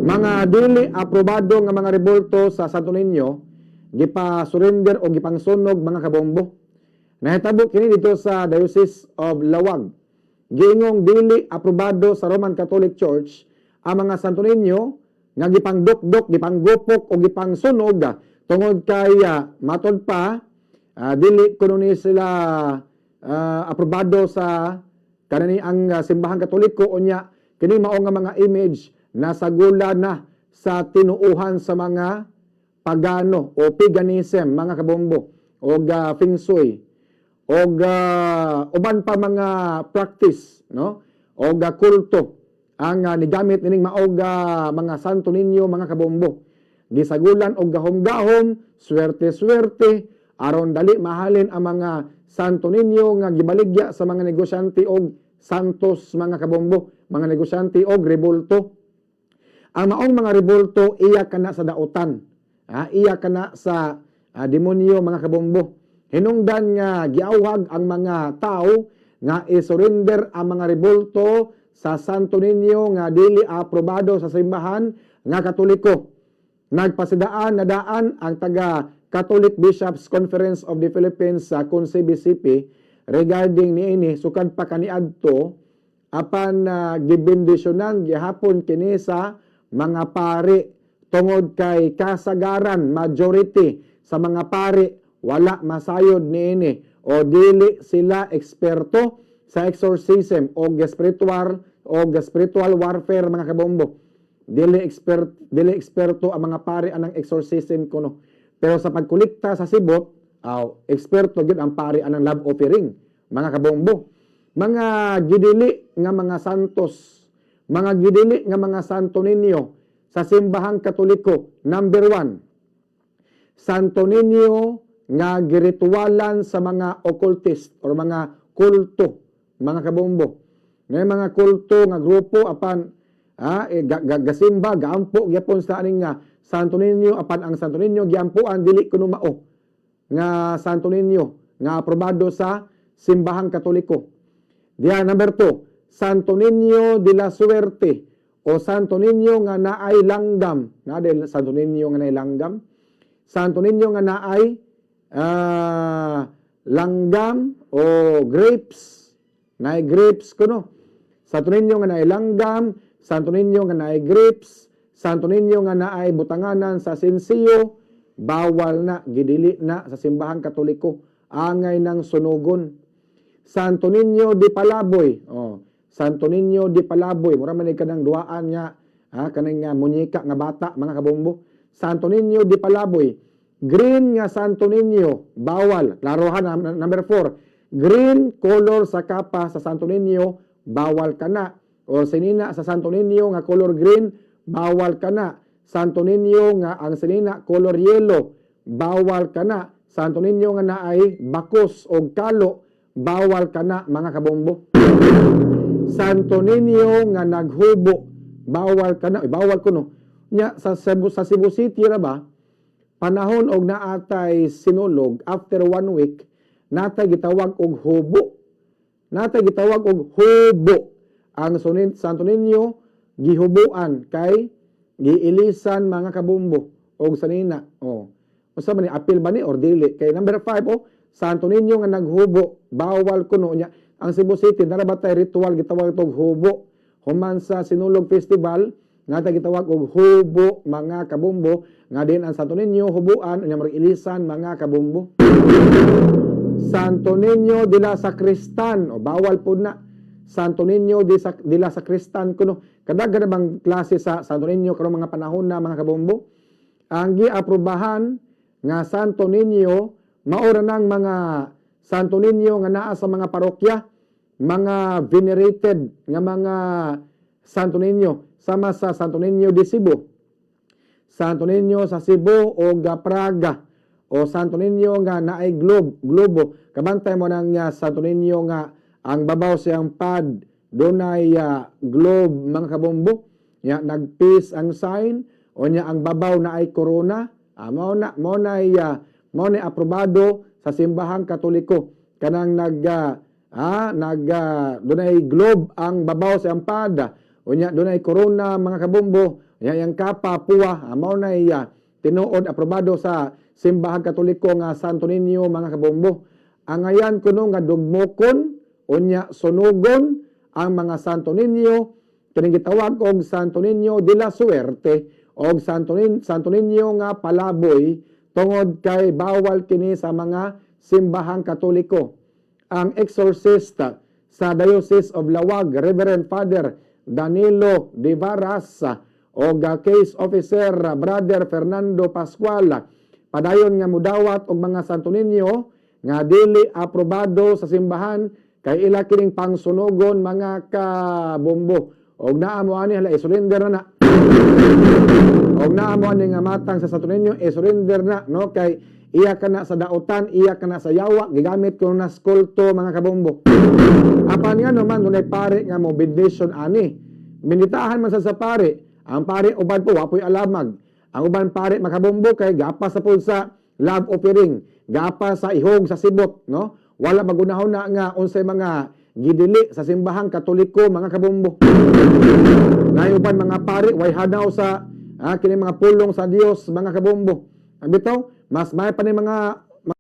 Mga dili aprobado nga mga rebulto sa Santo Niño gipa-surrender o gipangsunog, mga kabombo. Nahitabo kini dito sa Diocese of Laoag. Giingong dili aprobado sa Roman Catholic Church ang mga Santo Niño nga gipangdukdok, gipanggupok o gipangsunog tungod kay matod pa dili kuno ni sila aprobado sa kanani ang simbahang Katoliko. Unya kini mao nga mga image nasagula na sa tinuuhan sa mga pagano o paganism, mga kabombo, o feng shui o uban pa mga practice, no, o kulto ang nigamit nining maog mga Santo Niño, mga kabombo. Gisagulan og gahom-gahom, swerte-swerte, aron dali mahalin ang mga Santo Niño nga gibaligya sa mga negosyante og santos, mga kabombo, mga negosyante og rebulto. Ang maong mga rebulto iya kana sa dautan, iya kana sa demonyo, mga kabombo. Hinungdan nga giawhag ang mga tao nga i-surrender ang mga rebulto sa Santo Niño nga dili aprobado sa simbahan nga Katoliko. Nagpasidaan na daan ang taga Catholic Bishops Conference of the Philippines sa CONCBCP regarding niini sukad pa kaniadto, apan gibendisyonan gihapon kini sa mga pari tungod kay kasagaran, majority sa mga pari wala masayod niini o dili sila eksperto sa exorcism o spiritual warfare, mga kabombo. Dili eksperto ang mga pari anang exorcism kuno, pero sa pagkolekta sa sibot, aw, eksperto gyud ang pari anang love offering, mga kabombo. Mga gidili nga mga santos, mga gidili nga mga Santo Niño sa simbahang Katoliko. Number 1, Santo Niño nga giritualan sa mga occultist or mga kulto, mga kabombo. Ngay mga kulto nga grupo, apan gasimba, gaampo gyapon sa aning nga Santo Niño, apan ang Santo Niño giampuan dili kuno mao nga Santo Niño nga aprobado sa simbahang Katoliko. Diya number 2, Santo Niño de la Suerte o Santo Niño nga naay langgam. Na del Santo Niño nga naay langgam. Santo Niño nga naay langgam o grapes. Naay grapes kuno. Santo Niño nga naay langgam, Santo Niño nga naay grapes, Santo Niño nga naay butanganan sa sinsiyo, bawal na, gidili na sa simbahang Katoliko. Angay ng sunugon. Santo Niño de Palaboy. Oh, Santo Niño de Palaboy. Mura man ni kanang duaan nga, ha, kanang nga munyeka nga bata, mga kabombo. Santo Niño de Palaboy. Green nga Santo Niño, bawal. Klarohan, number 4. Green color sa kapa sa Santo Niño, bawal ka na. O sinina sa Santo Niño nga color green, bawal ka na. Santo Niño nga ang sinina color yellow, bawal ka na. Santo Niño nga naay bakos o kalo, bawal ka na, mga kabombo. Santo Niño nga naghubo, bawal ka na. Eh, bawal ko no. Nya sa Cebu City ra ba, panahon og naatay sinulog, after one week, natay gitawag og hubo. Natay gitawag og hubo. Ang Santo Niño gihubuan kay giilisan, mga kabombo, og sanina. Oh. Unsa man ni, apil ba ni or dili? Kay number 5, oh, Santo Niño nga naghubo, bawal kuno. Nya ang Cebu City nara ba tay ritual gitawag og hubo. Human sa Sinulog Festival, natay gitawag og hubo, mga kabombo, nga din ang Santo Niño hubuan unya marag ilisan, mga kabombo. Santo Niño de la Sacristan, o bawal pud na. Santo Niño de la Sacristan kuno. Kadaga na bang klase sa Santo Niño karong mga panahon na, mga kabombo? Ang giaprobahan nga Santo Niño maura nang mga Santo Niño nga naa sa mga parokya, mga venerated nga mga Santo Niño, sama sa Santo Niño de Cebu. Santo Niño sa Cebu o Praga o Santo Niño nga naay globe, globo. Kabantay mo nang Santo Niño nga ang babaw siyang pad dunay globe, mga kabombo. Nya nagpeace ang sign o nya ang babaw na ay corona. Mao na aprobado sa simbahang Katoliko. Kanang nag dunay globe ang babaw siyang pad. Unya dunay corona, mga kabombo, unya yang kapa puwa, mao na iya tinuod aprobado sa Simbahan Katoliko nga Santo Niño, mga kabombo. Angayan kuno nga dugmokon unya sunugon ang mga Santo Niño kining gitawag og Santo Niño de la Suerte og Santo Niño nga palaboy tungod kay bawal kini sa mga simbahang Katoliko. Ang exorcist sa Diocese of Laoag, Reverend Father Danilo De Varas, og case officer Brother Fernando Pascual, padayon nga mudawat og mga Santo Niño nga dili aprobado sa simbahan kay ila kining pangsunugon, mga kabombo. Og naa mo ani, hala, i-surrender na na. Og naa mo ani nga matang sa Santo Niño, i-surrender na, no, kay iya ka na sa daotan, iya ka na sa yawa, gigamit ko na kulto, mga kabombo. Apan nga naman dunay pare nga mo bendition ani. Minitahan man sa pare, ang pare uban po wapoy alamag. Ang uban pare, makabombo, kay gapas sa pud sa love offering, gapas sa ihog sa sibot, no? Wala magunahon na nga unsay mga gidili sa Simbahang Katoliko, mga kabombo. Nay uban mga pare way hanaw sa kini mga pulong sa Dios, mga kabombo. Ang bitaw, mas may pa ni mga